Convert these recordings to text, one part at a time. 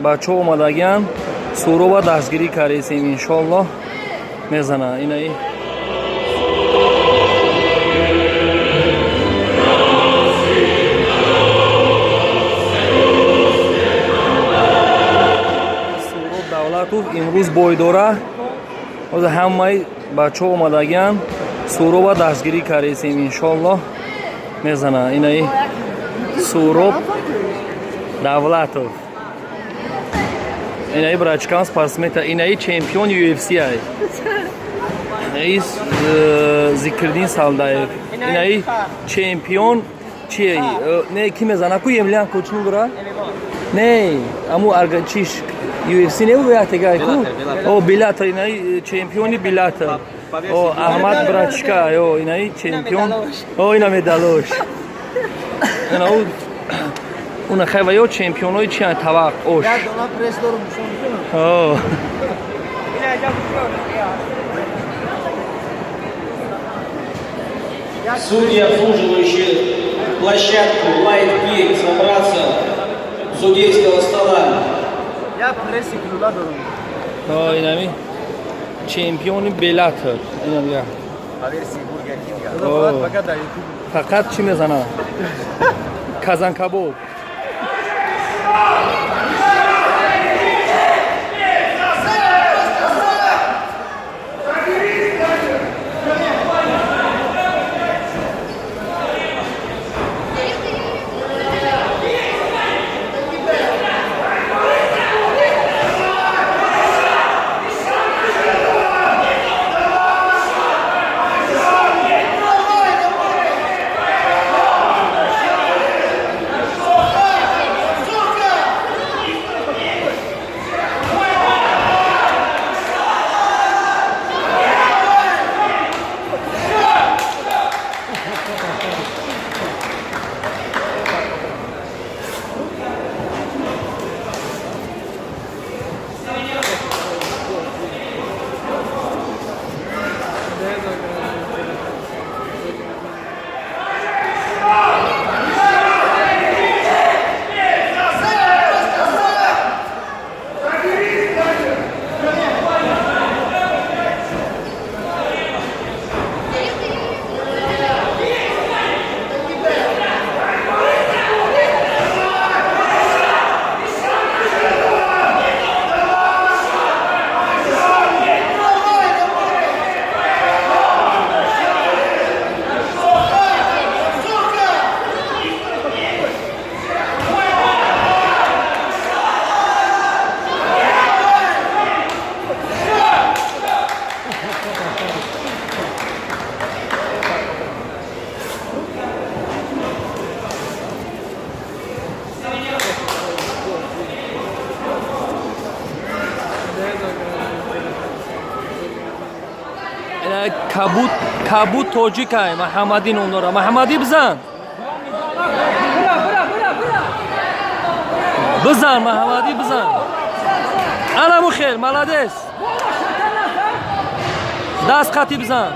Бачаҳо омадагиан, Суроба дастгирӣ кардесем, иншоаллоҳ мезана инаи. Суроб Давлатов имрӯз бой дора. Ҳозир ҳамаи бачаҳо омадагиан, Суроба дастгирӣ кардесем, иншоаллоҳ мезана инаи Суроб Давлатов. Инаи брачкан спортсмента, инаи чемпион UFC ай. Инаи Зикриддин Салдаев, инаи чемпион чи не, ки мезана ку, Емельянко чӣ бура, не, аму арга чиш UFC не бу, яктегай ку, о, Беллатор, инаи чемпиони Беллатор. О, Аҳмад брачка, ё инаи чемпион, о, ина медалош, ина уна хай ва ё чемпионои чи тавақ ош. Як дона пресс дорум, нишон бидам. О. Судьи, обслуживающие площадку Light Gear, собраться у судейского стола. Як пресси гулула дорум. О, инами чемпиони Беллатор ина я. Фақат фақат дар YouTube. Фақат чӣ мезана, казанкабоб. Кабуд, кабуд тоҷикай, Маҳаммадӣ ном дора. Маҳаммадӣ, бизан, бизан, Маҳаммадӣ, бизан. Ана мухел, молодец, даст қатӣ бизан.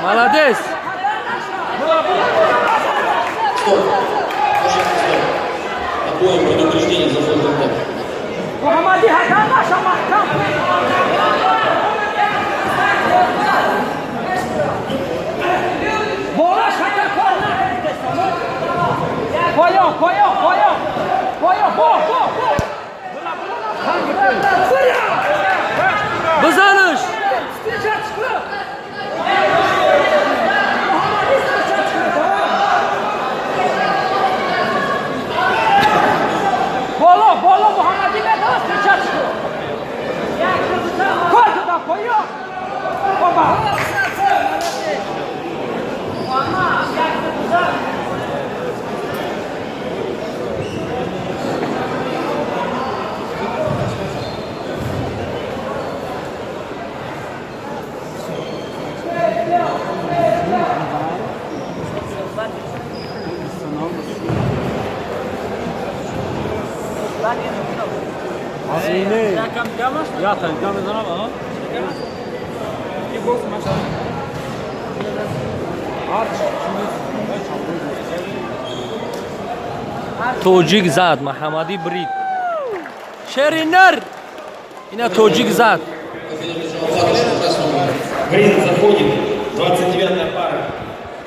Молодец. Стоп. Площадка, стоп. Обоим предупреждение за full контакт. Муҳаммадӣ, ҳакам наша, маҳкам. Болаш ҳакам кор накард. Поён, поён, поён, поён, бо, бо, бо. Бизаниш. Встречать кун. Муҳаммадӣ, встречать кун. Боло, боло, Муҳаммадӣ медава, встречать кун. Кор куда, поён. Оба. Тоҷик зад, Маҳаммадӣ брид. Шери нар, ина тоҷик зад. В ринг заходит 29-я пара.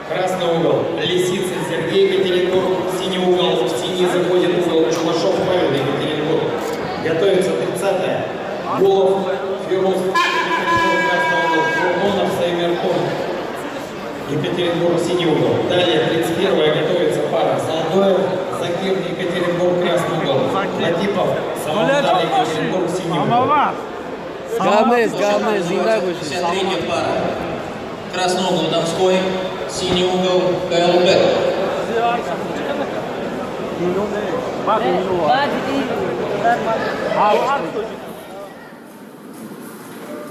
Красный угол Лисицын Сергей, Екатеринбург. Синий угол, в синий заходит угол Чувашов Павел, Екатеринбург. Готовится 30-я. Гулов Фируз, Екатеринбург, красный угол. Бурмонов Саймеркон, Екатеринбург, синий угол. Далее 31-я готовится пара. Золотоев Закир, Екатеринбург, красный угол. Латипов Самандар, Екатеринбург, синий угол. Гап нест, гап нест, зинда бошед. 53-я пара. Красный угол Донской, синий угол КЛБ.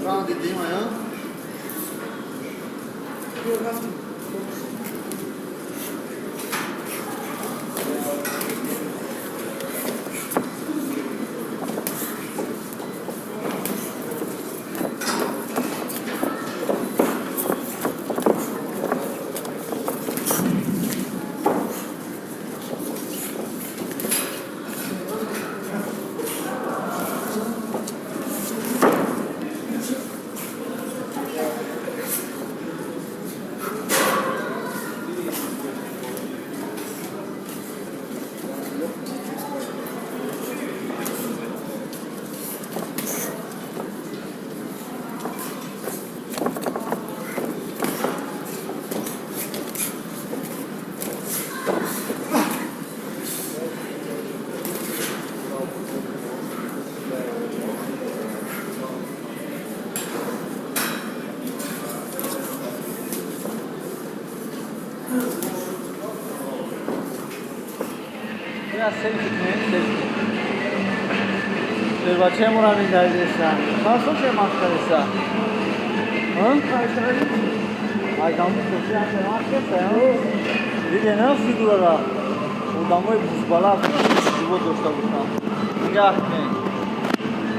Раунди дима, я? Biraz селфи кунем, селфи. Бачаемонам индазеса. Чанд сол шуд машқ кардеса? Айдаму соси ҳамча машқ кардеса? Диде на фигурара. Одамои бузбалаб зибо дошта бошанд. Нигаҳ кунед.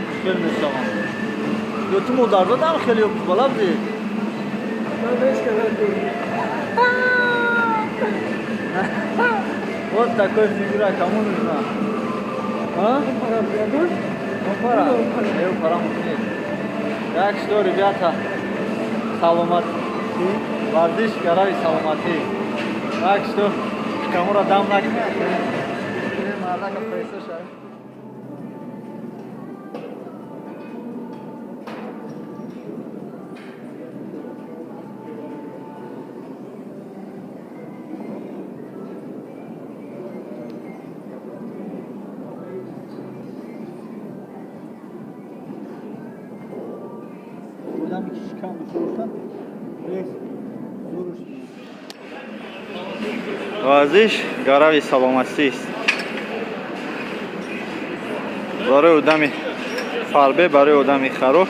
Мушкил мешаванд. Ё ту модарзодам хеле бузбалаб ди? Вот такой фигура кому нужна? А? Ну, пора. Э, пора мукнет. Так что, ребята, саломатӣ. Варзиш гарави саломатӣ. Так что, шикамура дам накунед. Мардака преса шавед. Одаме ки шикам дошта бошад, пресс зӯрш. Варзиш гарави саломатист. Барои одами фарбе, барои одами хароф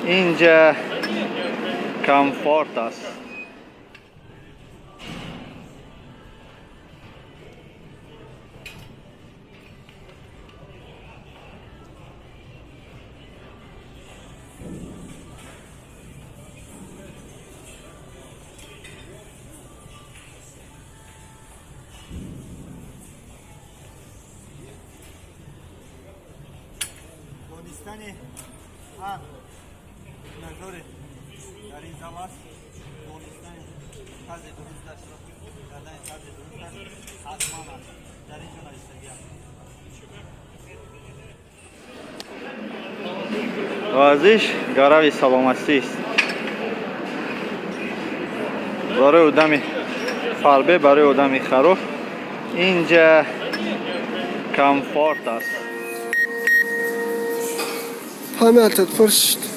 инҷа комфорт аст. Донистани ҳар тренажёре дар ин зал аст, донистани тарзи дурусташро, кардани тарзи дурусташ ҳатман аст. Дар ин ҷо навиштагиам. Варзиш гарави саломатист. Барои одами фарбе, барои одами хароф инҷа комфорт аст. Памятат пур шуд.